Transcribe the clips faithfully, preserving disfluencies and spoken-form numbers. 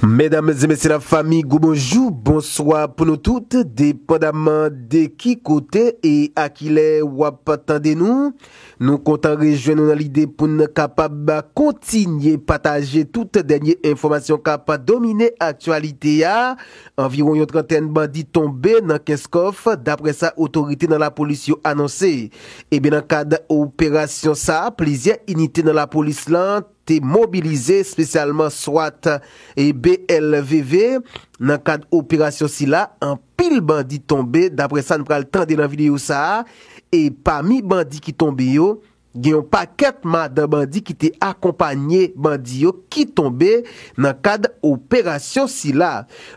Medam e mesye, lafanmi, gwo bonjou, bonswa pou nou tout, depandaman de ki kote e a ki lè w ap tande nou. Nou kontan rejwenn nou nan lide pou n kapab kontinye pataje tout dènye enfòmasyon k ap domine aktyalite a. Anviwon yon trantèn bandi tonbe nan Kenskòf, daprè sa otorite nan lapolis yo anonse. Ebyen, nan kad operasyon sa a, plizyè inite nan lapolis lan te mobilize, espesyalman swat e B L V V. Nan kad operasyon sila, anpil bandi tonbe, daprè sa n pral tande nan videyo sa a. E pami bandi ki tonbe yo, gen yon pakèt madan bandi ki te akonpanye bandi yo ki tonbe nan kad operasyon sila.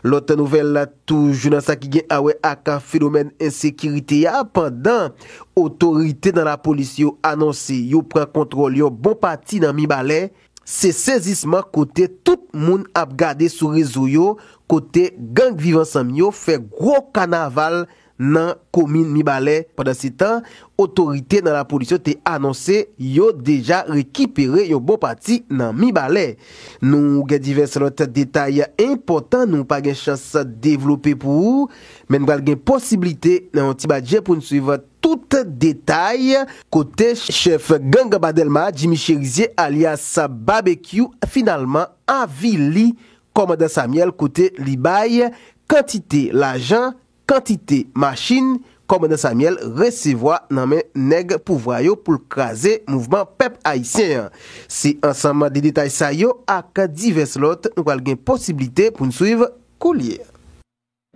Lòt nouvèl la, toujou nan sa ki gen a wè ak fenomèn ensekirite a, pandan otorite nan lapolis yo anonse yo pran kontwòl yon bon pati nan Mibalè, se sezisman kote tout moun ap gade sou rezo yo, kote gang Viv Ansanm yo fè gwo kanaval nan komin Mibalè. Pandansetan, otorite nan lapolis yo te anonse yo deja rekipere yon bon pati nan Mibalè. Nou gen divès lòt detay enpòtan nou pa gen chans devlope pou ou, men n pral gen posiblite nan yon ti badje pou n swiv tout detay, kote chèf gang Bas Dèlma, Jimmy Chérizier alyas Babekyou, finalman avili kòmandan Samyèl, kote li bay kantite lajan, kantite machin kòmandan Samyèl resevwa nan men nèg pouvwa yo pou l kraze mouvman pèp ayisyen an. Se ansanm de detay sa yo ak divès lòt nou pral gen posiblite pou n swiv koulye a.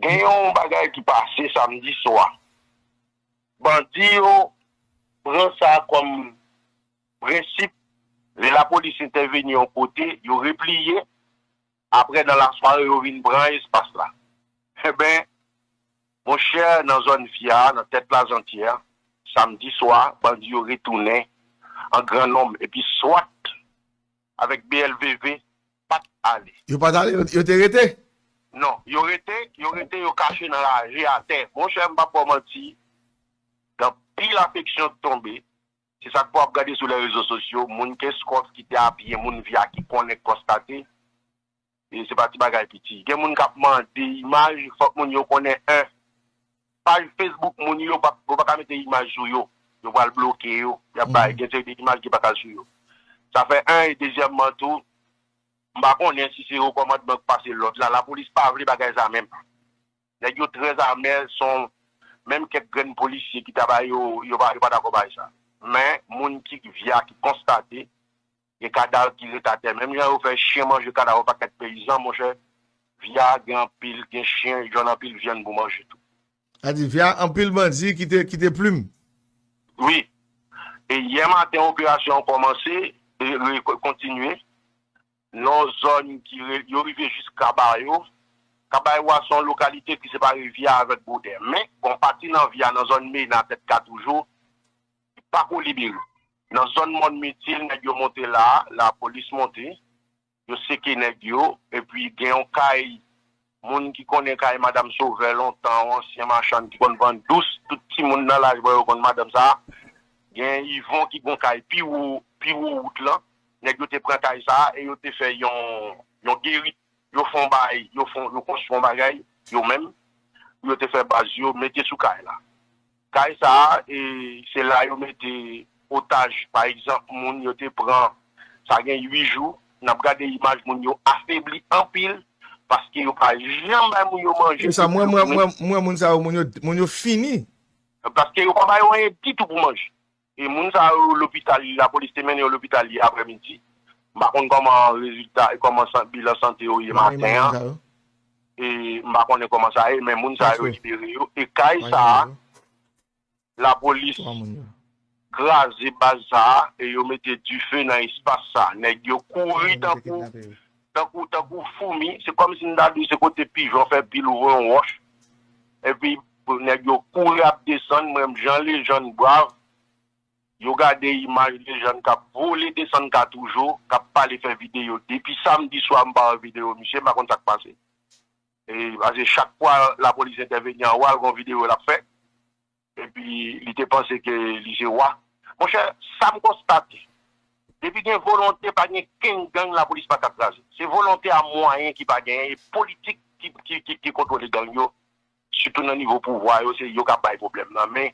Gen yon bagay ki pase samdi swa. Bandi yo pran sa kòm prensip, lè lapolis entèveni yon kote, yo repliye, apre nan lasware yo vin pran espas la. Enben, monchè, nan zòn Vya, nan tèt Lazantyè, samdi swa, bandi yo retounen an gran nonm, epi swat avèk B L V V pa t ale. Yo pa t ale, yo, yo te rete? Non, yo rete, yo rete, yo kache nan raje atè. Monchè, m p ap ba w manti, gen anpil afeksyon k tonbe. Se sa k fè w ap gade sou lè rezo sosyo, moun Kenskòf ki te apiye moun Vya ki konnen, k konstate, e se pa ti bagay piti. Gen moun k ap mande imaj, fòk moun yo konnen, en, paj Facebook moun yo, pa, yo pa ka mete imaj sou yo. Yo pral bloke yo. Y ap bay, gen seri de imaj ki pa ka al sou yo. Sa fè en, e dezyèmman tou, m pa konnen si se wo kòmandman k pase lòd la. Lapolis pa vle bagay sa menm. Nèg yo trè zame, se yon, menm kèk grenn polisye ki ta ba yo, yo pa, yo pa dakò bay sa. Men, moun ki Vya, ki konstate, gen kadav ki ret atè. Menm jan yo fè chen manje kadav yon pakèt peyizan, monchè, Vya gen anpil, gen chen, jwenn anpil vyann pou manje tou. Sa di, Vya anpil bandi ki te, ki te plim. Wi. E yè maten, operasyon an kòmanse, e, e, ko-, kontinye. Nan zòn ki re-, yo rive jis Kabayo. Kabayo a se yon lokalite ki separe Vya avèk Bodè. Men, gon pati nan Vya, nan zòn Mena, Tèt Ka toujou, li pako libere. Nan zòn Mòn Mitil, nèg yo monte la, lapolis monte, yo seke nèg yo, epi gen yon kay, moun ki konnen kay Madanm Sovè lontan, yon ansyen machann ki konn vann dous, tout timoun nan laj mwen yo konn madanm sa. Gen Ivon ki gon kay pi wo, pi wo wout lan. Nèg yo te pran kay sa e yo te fè yon, yon gerit. Yo fè yon bagay, yo fè, yo konstwi yon bagay, yo menm, yo te fè baz yo, mete sou kay la. Kay sa a, e, se la yo mete otaj, pa egzanp, moun yo te pran, sa gen uit jou, n ap gade imaj moun yo afebli anpil, paske yo pa janm bay moun yo manje. E sa, mwen, mwen, mwen, mwen, moun sa yo, moun yo, moun yo fini. Paske yo pa ba yo anyen ditou pou manje. E moun sa yo lopital, lapolis te mennen yo lopital yè aprèmidi. M pa konn kòman rezilta, kòman san-, bilan sante yo ye maten an. E m pa konnen kòman sa ye, men moun sa yo libere yo. E kay sa a, lapolis kraze baz sa a, e yo mete dife nan espas sa a. Nèg yo kouri tankou, tankou, tankou foumi. Se kòmsi m ta di se kote pijon fè pil ou voye yon wòch. Epi, nèg yo kouri ap desann, mwen, jan lejann brav, yo gade imaj lejann k ap vole desann ka toujou, k ap pale, fè videyo. Depi samdi swa, m pa wè videyo misye, m pa konn sa k pase. E, paske chak fwa lapolis entèveni anwo a, l gon videyo l ap fè. Epi, li te panse ke li se wa. Monchè, sa m konstate, Depi gen volonte, pa gen kenn gang lapolis pa ka kraze. Se volonte a mwayen ki pa genyen, e politik ki, ki, ki, ki kontwole gang yo, sitou nan nivo pouvwa yo, se yo k ap bay pwoblèm nan. Men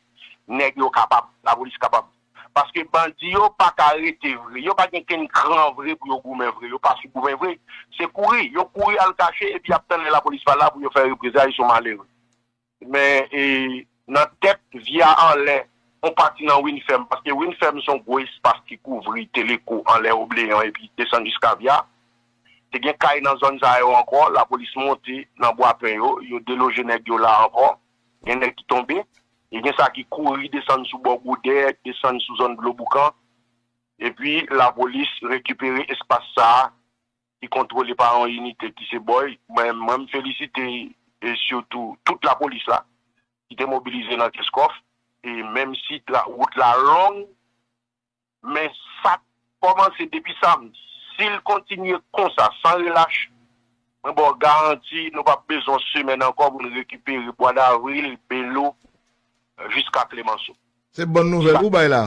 nèg yo kapab, lapolis kapab. Paske bandi yo pa ka rete vre. Yo pa gen kenn kran vre pou yo goumen vre. Yo pa sou goumen vre. Se kouri. Yo kouri al kache epi y ap tann lè lapolis pa la pou yo fè reprezay sou malere. Men e, nan tèt, vye a anlè, yon pati nan Winfèm, paske Winfèm se yon gwo espas ki kouvri Teleko anlè Obleyan epi desann jiska vye a. Te gen kay nan zòn sa yo ankò, lapolis monte nan Bwapen yo, yo deloje nèg yo la ankò. Gen nèg ki tonbe, e gen sa ki kouri desann sou bò Goudè, desann sou zòn Dlo Boukan. Epi lapolis rekipere espas sa a ki kontwole pa yon inite ki se bòy. Mwen, mwen m felisite e sitou tout lapolis la ki te mobilize nan Keskòf. E menm si tra, wout la long, men sa k kòmanse depi samdi, si l kontinye konsa, san relach, mwen ba w garanti, nou p ap bezwen semèn ankò pou n rekipere Bwa Davril, Belo, jiska Klemanso. Se bòn nouvèl ou bay la.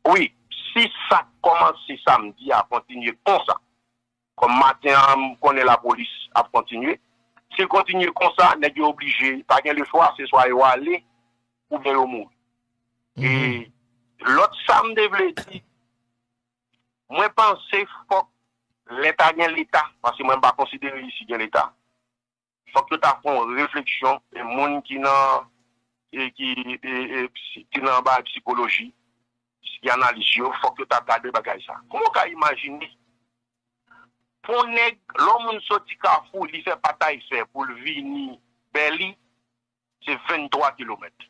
Wi, si sa k kòmanse samdi a kontinye konsa, kòm maten an, m konnen lapolis ap kontinye. Si l kontinye konsa, nèg yo oblije, pa gen lechwa, se swa yo ale, oubyen yo mouri. E lòt sa m te vle di, mwen panse fòk lè ta gen leta, paske mwen m pa konsidere isi gen leta. Fòk yo ta fè yon refleksyon, e moun ki nan, e ki, e, e, psi- ki nan bagay psikoloji, ki analis yo, fòk yo ta gade bagay sa. Kòman w ka imajine pou yon nèg, lè yon moun soti Kafou, li fè Patay Fè pou l vini Bèli, se venntwa kilomèt.